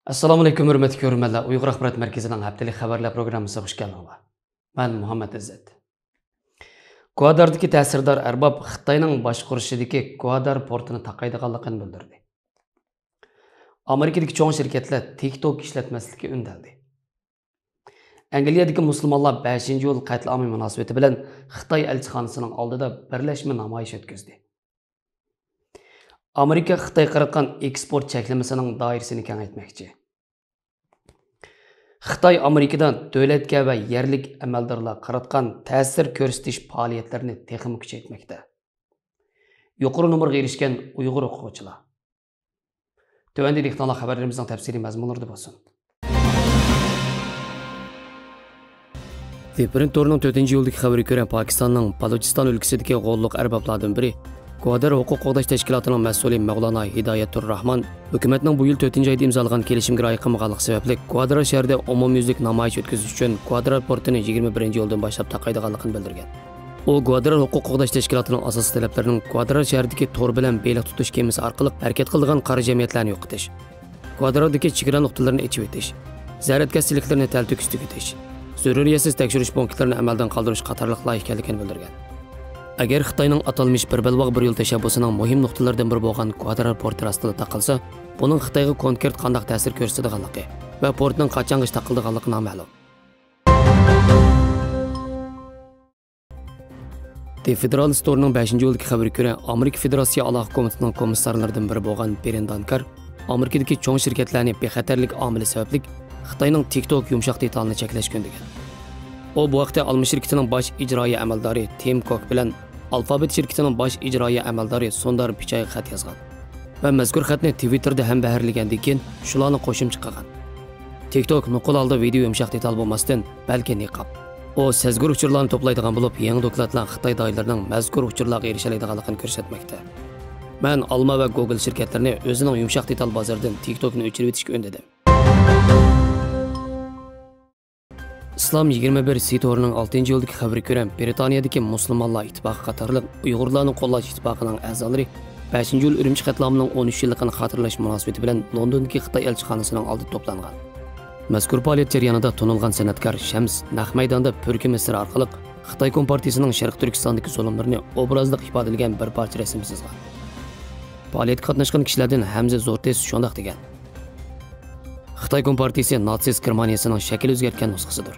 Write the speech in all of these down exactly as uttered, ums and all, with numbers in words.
ئەسسالامۇئەلەيكۇم، ھۆرمەتلىك كۆرۈرمەنلەر. ئۇيغۇر ئاخبارات مەركىزىنىڭ ھەپتىلىك خەۋەرلەر پروگراممىسىغا خۇش كەلدىڭلار. مەن مۇھەممەد ئىززەت. گۋاداردىكى تەسىردار ئەرباب خىتاينىڭ باشقۇرۇشىدىكى گۋادار پورتىنى تاقايدىغانلىقىنى بىلدۈردى. ئامېرىكىدىكى چوڭ شىركەتلەر تىك توك ئىشلەتمەسلىككە ئۈندەلدى. ئەنگلىيەدىكى مۇسۇلمانلار بەشىنچى ئىيۇل قەتلىئامى مۇناسىۋىتى بىلەن خىتاي ئەلچىخانىسىنىڭ ئالدىدا بىرلەشمە نامايىش ئۆتكۈزدى. ئامېرىكا خىتايغا قاراتقان ئېكسپورت چەكلىمىسىنىڭ دائىرىسىنى كېڭەيتمەكچى. خىتاي ئامېرىكىدا دۆلەتكە ۋە يەرلىك ئەمەلدارلارغا قاراتقان تەسىر كۆرسىتىش پائالىيەتلىرىنى تېخىمۇ كۈچەيتمەكتە. يۇقىرى نومۇرغا ئېرىشكەن ئۇيغۇر ئوقۇغۇچىلار. تۆۋەندە دىققىتىڭلار خەۋەرلىرىمىزنىڭ تەپسىلىي مەزمۇنلىرىدا بولسۇن. دىفرېنت تورىنىڭ تۆتىنچى ئىيۇلدىكى خەۋىرىگە كۆرە، پاكىستاننىڭ بالۇچىستان ئۆلكىسىدىكى غوللۇق ئەربابلاردىن بىرى، گۋادار ھوقۇق قوغداش تەشكىلاتىنىڭ مەسئۇلى مەۋلانا ھىدايەتۇر راھمان ھۆكۈمەتنىڭ بۇ يىل تۆتىنچى ئايدا ئىمزالىغان كېلىشىمگە رىئايە قىلمىغانلىقى سەۋەبلىك، گۋادار شەھىرىدە ئومۇميۈزلۈك نامايىش ئۆتكۈزۈش ئۈچۈن گۋادار پورتىنى يىگىرمە بىرىنچى ئىيۇلدىن باشلاپ تاقايدىغانلىقىنى بىلدۈرگەن. ئۇ گۋادار ھوقۇق قوغداش تەشكىلاتىنىڭ ئاساسىي تەلەپلىرىنىڭ گۋادار شەھىرىدىكى تور بىلەن بېلىق تۇتۇش كېمىسى ئارقىلىق ھەرىكەت قىلىدىغان قارا جەمئىيەتلەرنى يوقىتىش، گۋاداردىكى چېگرا نۇقتىلىرىنى ئېچىۋېتىش، زەرەتكەستىلىكلىرىنى تەلتۆكۈس تۈگىتىش، زۆرۈرىيەتسىز تەكشۈرۈش پونكىتلىرىنى ئەمەلدىن قالدۇرۇش قاتارلىقلار ئىكەنلىكىنى بىلدۈرگەن. ئەگەر خىتاينىڭ ئاتالمىش بىر بەلباغ بىر يول تەشەببۇسىنىڭ مۇھىم نۇقتىلىرىدىن بىرى بولغان گۋادار پورتى راستلا تاقالسا، بۇنىڭ خىتايغا كونكرېت قانداق تەسىر كۆرسىتىدىغانلىقى ۋە پورتنىڭ قاچانغىچە تاقىلىدىغانلىقى نامەلۇم. دى فېدېرال ستورنىڭ بەشىنچى ئىيۇلدىكى خەۋىرىگە كۆرە، ئامېرىكا فېدېراتسىيە ئالاقە كومىتېتىنىڭ كومىسسارلىرىدىن بىرى بولغان بېرېن دانكار ئامېرىكىدىكى چوڭ شىركەتلەرنى بىخەتەرلىك ئامىلى سەۋەبلىك خىتاينىڭ تىك توك يۇمشاق دېتالىنى چەكلەشكە ئۈندىگەن. ئۇ بۇ ھەقتە ئالما شىركىتىنىڭ باش ئىجرائىيە ئەمەلدارى تىم كوك بىلەن ئالفابېت شىركىتىنىڭ باش ئىجرائىيە ئەمەلدارى سۇندار پىچايغا خەت يازغان ۋە مەزكۇر خەتنى تىۋىتتېردا ھەمبەھىرلىگەندىن كېيىن، شۇلارنى قوشۇمچە قىلغان. تىك توك نوقۇل ھالدا ۋىدېئو يۇمشاق دېتال بولماستىن، بەلكى نىقاب. ئۇ سەزگۈر ئۇچۇرلارنى توپلايدىغان بولۇپ، يېڭى دوكلاتلار خىتاي دائىرىلىرىنىڭ مەزكۇر ئۇچۇرلارغا ئېرىشەلەيدىغانلىقىنى كۆرسەتمەكتە. مەن ئالما ۋە گوگل شىركەتلىرىنى ئۆزىنىڭ يۇمشاق دېتال بازىرىدىن تىك توكنى ئۆچۈرۈۋېتىشكە ئۈندىدىم. ئىسلام يىگىرمە بىر سى تورىنىڭ ئالتىنچى ئىيۇلدىكى خەۋىرىگە كۆرە، برىتانىيەدىكى مۇسۇلمانلار ئىتتىپاقى قاتارلىق ئۇيغۇرلارنى قوللاش ئىتتىپاقىنىڭ ئەزالىرى بەشىنچى ئىيۇل ئۈرۈمچى قەتلىئامىنىڭ ئون ئۈچ يىللىقىنى خاتىرىلەش مۇناسىۋىتى بىلەن لوندوندىكى خىتاي ئەلچىخانىسىنىڭ ئالدىدا توپلانغان. مەزكۇر پائالىيەت جەريانىدا تونۇلغان سەنئەتكار شەمس نەق مەيداندا پۈركۈمە سىرى ئارقىلىق خىتاي كومپارتىيىسىنىڭ شەرقىي تۈركىستاندىكى زۇلۇملىرىنى ئوبرازلىق ئىپادىلىگەن بىر پارچە رەسىم سىزغان. پائالىيەتكە قاتناشقان كىشىلەردىن ھەمزە زورتېس شۇنداق دېگەن. خىتاي كومپارتىيىسى ناتسىست گېرمانىيىسىنىڭ شەكىل ئۆزگەرتكەن نۇسخىسىدۇر.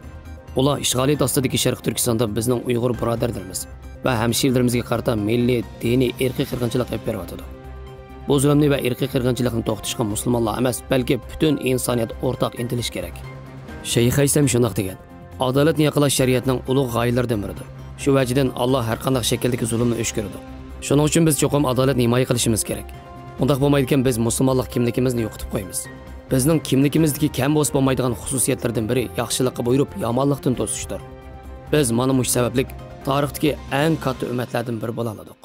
ئۇلار ئىشغالىيەت ئاستىدىكى شەرقىي تۈركىستاندا بىزنىڭ ئۇيغۇر بۇرادەرلىرىمىز ۋە ھەمشىرىلىرىمىزگە قارىتا مىللىي، دىنىي، ئىرقىي قىرغىنچىلىق ئېلىپ بېرىۋاتىدۇ. بۇ زۇلۇمنى ۋە ئىرقىي قىرغىنچىلىقنى توختىتىشقا مۇسۇلمانلار ئەمەس، بەلكى پۈتۈن ئىنسانىيەت ئورتاق ئىنتىلىشى كېرەك. شەيخ ھەيسەم شۇنداق دېگەن. ئادالەتنى ياقىلاش شەرىئەتنىڭ ئۇلۇغ غايىلىرىدىن بىرىدۇر. شۇ ۋەجىدىن ئاللا ھەر قانداق شەكىلدىكى زۇلۇمنى ئۆچ كۆرىدۇ. شۇنىڭ ئۈچۈن بىز چوقۇم ئادالەتنى ھىمايە قىلىشىمىز كېرەك. ئۇنداق بولمايدىكەن، بىز مۇسۇلمانلىق كىملىكىمىزنى يوقىتىپ قويىمىز. بىزنىڭ كىملىكىمىزدىكى كەم بولسا بولمايدىغان خۇسۇسىيەتلەردىن بىرى ياخشىلىققا بۇيرۇپ، يامانلىقتىن توسۇشتۇر. بىز مانا مۇشۇ سەۋەبلىك تارىختىكى ئەڭ كاتتا ئۈممەتلەردىن بىرى بولالىدۇق.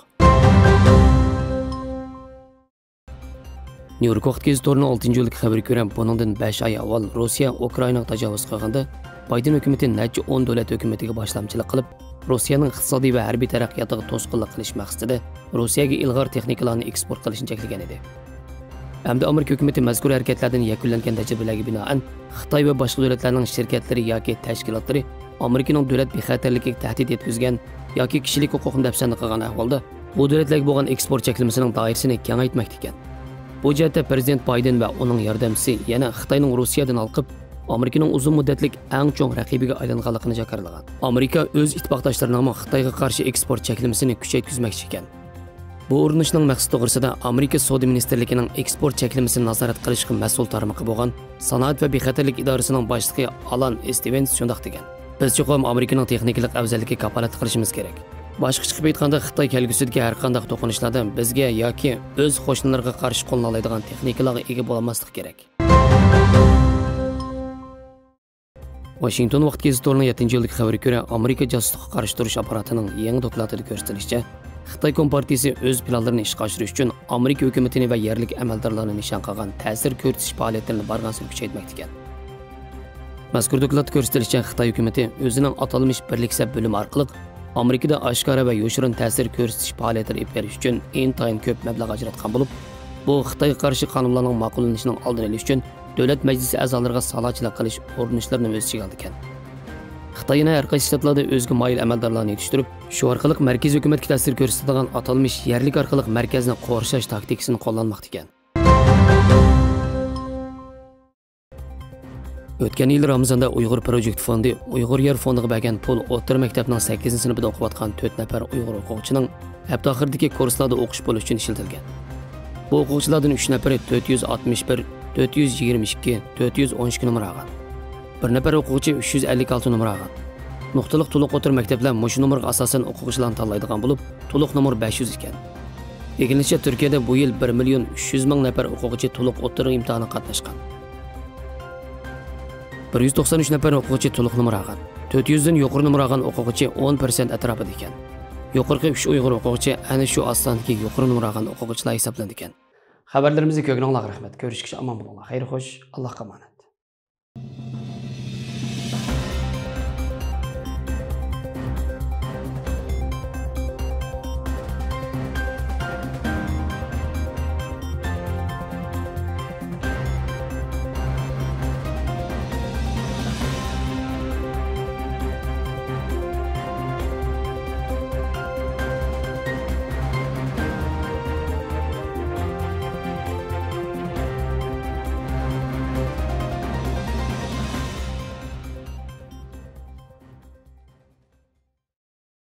نيۇ يورك ۋاقىت گېزىتى تورىنىڭ ئالتىنچى ئىيۇلدىكى خەۋىرىگە كۆرە، بۇنىڭدىن بەش ئاي ئاۋۋال روسىيە ئۇكرائىناغا تاجاۋۇز قىلغاندا، بايدېن ھۆكۈمىتى نەچچە ئون دۆلەت ھۆكۈمىتىگە باشلامچىلىق قىلىپ، روسىيەنىڭ ئىقتىسادىي ۋە ھەربىي تەرەققىياتىغا توسقۇنلۇق قىلىش مەقسىتىدە روسىيەگە ئىلغار تېخنىكىلارنى ئېكسپورت قىلىشنى چەكلىگەن ئىدى. ئەمدى ئامېرىكا ھۆكۈمىتى مەزكۇر ھەرىكەتلەردىن يەكۈنلەنگەن تەجرىبىلەرگە بىنائەن، خىتاي ۋە باشقا دۆلەتلەرنىڭ شىركەتلىرى ياكى تەشكىلاتلىرى ئامېرىكىنىڭ دۆلەت بىخەتەرلىكىگە تەھدىت يەتكۈزگەن ياكى كىشىلىك ھوقۇقنى دەپسەندە قىلغان ئەھۋالدا، بۇ دۆلەتلەرگە بولغان ئېكسپورت چەكلىمىسىنىڭ دائىرىسىنى كېڭەيتمەكتە ئىكەن. بۇ جەھەتتە پىرېزىدېنت بايدېن ۋە ئۇنىڭ ياردەمچىسى يەنە خىتاينىڭ روسىيەدىن ھالقىپ، ئامېرىكىنىڭ ئۇزۇن مۇددەتلىك ئەڭ چوڭ رەقىبىگە ئايلانغانلىقىنى جاكارلىغان. ئامېرىكا ئۆز ئىتتىپاقداشلىرىنىڭمۇ خىتايغا قارشى ئېكسپورت چەكلىمىسىنى كۈچەيتكۈزمەكچى ئىكەن. بۇ ئۇرۇنۇشنىڭ مەقسىتى توغرىسىدا ئامېرىكا سودا مىنىستىرلىكىنىڭ ئېكسپورت چەكلىمىسىنى نازارەت قىلىشقا مەسئۇل تارمىقى بولغان سانائەت ۋە بىخەتەرلىك ئىدارىسىنىڭ باشلىقى ئالان ئىستېۋېنس شۇنداق دېگەن: «بىز چوقۇم ئامېرىكىنىڭ تېخنىكىلىق ئەۋزەللىكىگە كاپالەتلىك قىلىشىمىز كېرەك. باشقىچە قىلىپ ئېيتقاندا، خىتاي كەلگۈسىدىكى ھەر قانداق توقۇنۇشلاردا بىزگە ياكى ئۆز قوشنىلىرىغا قارشى قوللىنالايدىغان تېخنىكىلارغا ئىگە بولالماسلىقى كېرەك.» ۋاشىنگتون ۋاقىت گېزىتى تورىنىڭ يەتتىنچى ئىيۇلدىكى خەۋىرىگە كۆرە، ئامېرىكا جاسۇسلۇققا قارشى تۇرۇش ئاپپاراتىنىڭ يېڭى دوكلاتىدا كۆرسىتىلىشىچە، خىتاي كومپارتىيىسى ئۆز پىلانلىرىنى ئىشقا ئاشۇرۇش ئۈچۈن ئامېرىكا ھۆكۈمىتىنى ۋە يەرلىك ئەمەلدارلارنى نىشان قىلغان تەسىر كۆرسىتىش پائالىيەتلىرىنى بارغانسېرى كۈچەيتمەكتە ئىكەن. مەزكۇر دوكلاتتا كۆرسىتىلىشىچە، خىتاي ھۆكۈمىتى ئۆزىنىڭ ئاتالمىش بىرلىك سەپ بۆلۈمى ئارقىلىق ئامېرىكىدا ئاشكارا ۋە يوشۇرۇن تەسىر كۆرسىتىش پائالىيەتلىرى ئېلىپ بېرىش ئۈچۈن ئىنتايىن كۆپ مەبلەغ ئاجراتقان بولۇپ، بۇ خىتايغا قارشى قانۇنلارنىڭ ماقۇللىنىشىنىڭ ئالدىنى ئېلىش ئۈچۈن دۆلەت مەجلىسى ئەزالىرىغا سالاچىلىق قىلىش ئۇرۇنۇشلىرىنى ئۆز ئىچىگە ئالىدىكەن. خىتاي يەنە ھەر قايسى شتاتلاردا ئۆزىگە مايىل ئەمەلدارلارنى يېتىشتۈرۈپ، شۇ ئارقىلىق مەركىزىي ھۆكۈمەتكە تەسىر كۆرسىتىدىغان ئاتالمىش يەرلىك ئارقىلىق مەركەزنى قورشاش تاكتىكىسىنى قوللانماقتا ئىكەن. ئۆتكەن يىل رامىزاندا ئۇيغۇر پروجېكت فوندى ئۇيغۇر يەر فوندىغا بەرگەن پۇل ئوتتۇرا مەكتەپنىڭ سەككىزىنچى سىنىپىدا ئوقۇۋاتقان تۆت نەپەر ئۇيغۇر ئوقۇغۇچىنىڭ ھەپتە ئاخىرىدىكى كۇرسلاردا ئوقۇش بولۇشى ئۈچۈن ئىشلىتىلگەن. بۇ ئوقۇغۇچىلاردىن ئۈچ نەپىرى تۆت يۈز ئاتمىش بىر، تۆت يۈز يىگىرمە ئىككى، تۆت يۈز ئون ئىككى نومۇر ئالغان. بىر نەپەر ئوقۇغۇچى ئۈچ يۈز ئەللىك ئالتە نومۇر ئالغان. نۇقتىلىق تولۇق ئوتتۇرا مەكتەپلەر مۇشۇ نومۇرغا ئاساسەن ئوقۇغۇچىلارنى تاللايدىغان بولۇپ، تولۇق نومۇر بەش يۈز ئىكەن. ئىگىلىنىشىچە، تۈركىيەدە بۇ يىل بىر مىليون ئۈچ يۈز مىڭ نەپەر ئوقۇغۇچى تولۇق ئوتتۇرا ئىمتىھانىغا قاتناشقان. بىر يۈز توقسان ئۈچ نەپەر ئوقۇغۇچى تولۇق نومۇر ئالغان. تۆت يۈزدىن يۇقىرى نومۇر ئالغان ئوقۇغۇچى ئون پىرسەنت ئەتراپىدا ئىكەن. يۇقىرىقى ئۈچ ئۇيغۇر ئوقۇغۇچى ئەنە شۇ ئاز ساندىكى يۇقىرى نومۇر ئالغان ئوقۇغۇچىلار ھېسابلىنىدىكەن. خەۋەرلىرىمىزنى كۆرگىنىڭلارغا رەھمەت. كۆرۈشكىچە ئامان بولۇڭلار. خەير خوش، ئاللاھقا ئامانەت.